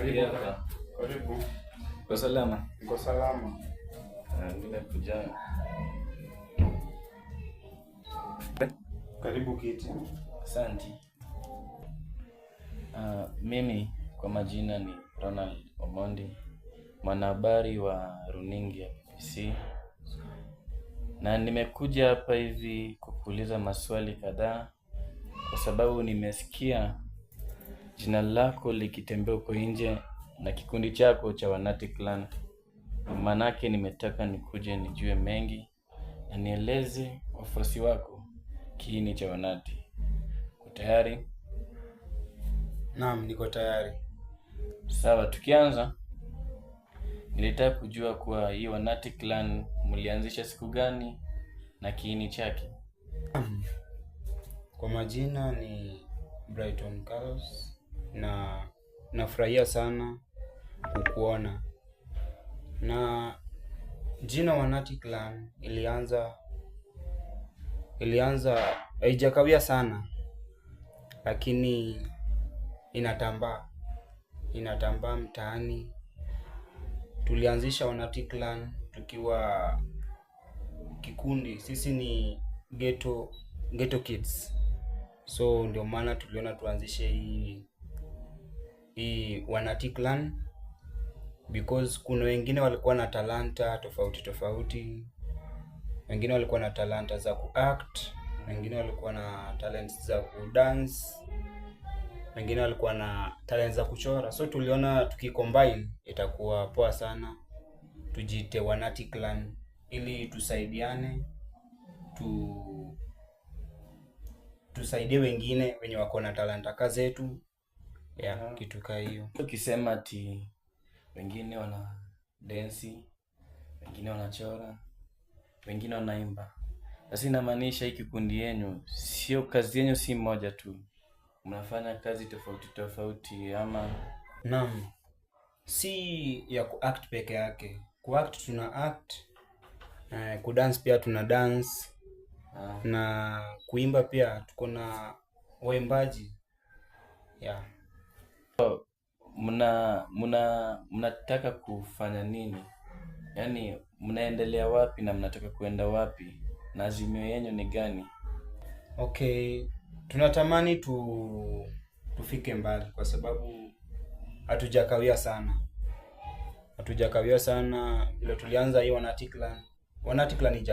Karibu. Hapa. Karibu. Kwa salama? Niko salama. Ah, nimekuja. Karibu kiti. Asante. Mimi kwa majina ni Ronald Omondi, mwanahabari wa runinga ya BBC, na nimekuja hapa hivi kukuuliza maswali kadhaa kwa sababu nimesikia jina lako likitembea huko nje na kikundi chako cha Wanati Clan. Maanake nimetaka nikuje nijue mengi na nieleze wafuasi wako kiini cha Wanati. Uko tayari? Naam, niko tayari. Sawa, tukianza, nilitaka kujua kuwa hii Wanati Clan mlianzisha siku gani na kiini chake. Kwa majina ni Brighton Carlos na nafurahia sana kukuona. Na jina Wanati Clan ilianza haijakawia sana, lakini inatambaa inatambaa mtaani. Tulianzisha Wanati Clan tukiwa kikundi, sisi ni ghetto kids, so ndio maana tuliona tuanzishe hii Wanati Clan because kuna wengine walikuwa na talanta tofauti tofauti, wengine walikuwa na talanta za kuact, wengine walikuwa na talents za kudance, wengine walikuwa na talents za kuchora. So tuliona tukicombine itakuwa poa sana, tujiite Wanati Clan ili tusaidiane, tusaidie wengine wenye wako na talanta ka zetu ya kitu kaa hiyo. Ukisema ati wengine wana densi, wengine wanachora, wengine wanaimba, sasa inamaanisha hii kikundi yenyu sio kazi yenyu si moja tu, mnafanya kazi tofauti tofauti ama? Naam, si ya kuact peke yake. Kuact tuna act, kudance pia tuna dance na kuimba pia tuko na waimbaji, yeah. Mnataka kufanya nini? Yaani mnaendelea wapi na mnataka kuenda wapi na azimio yenyu ni gani? Okay, tunatamani tufike mbali kwa sababu hatujakawia sana, hatujakawia sana vile tulianza hii Wanati Clan. Wanati Clan.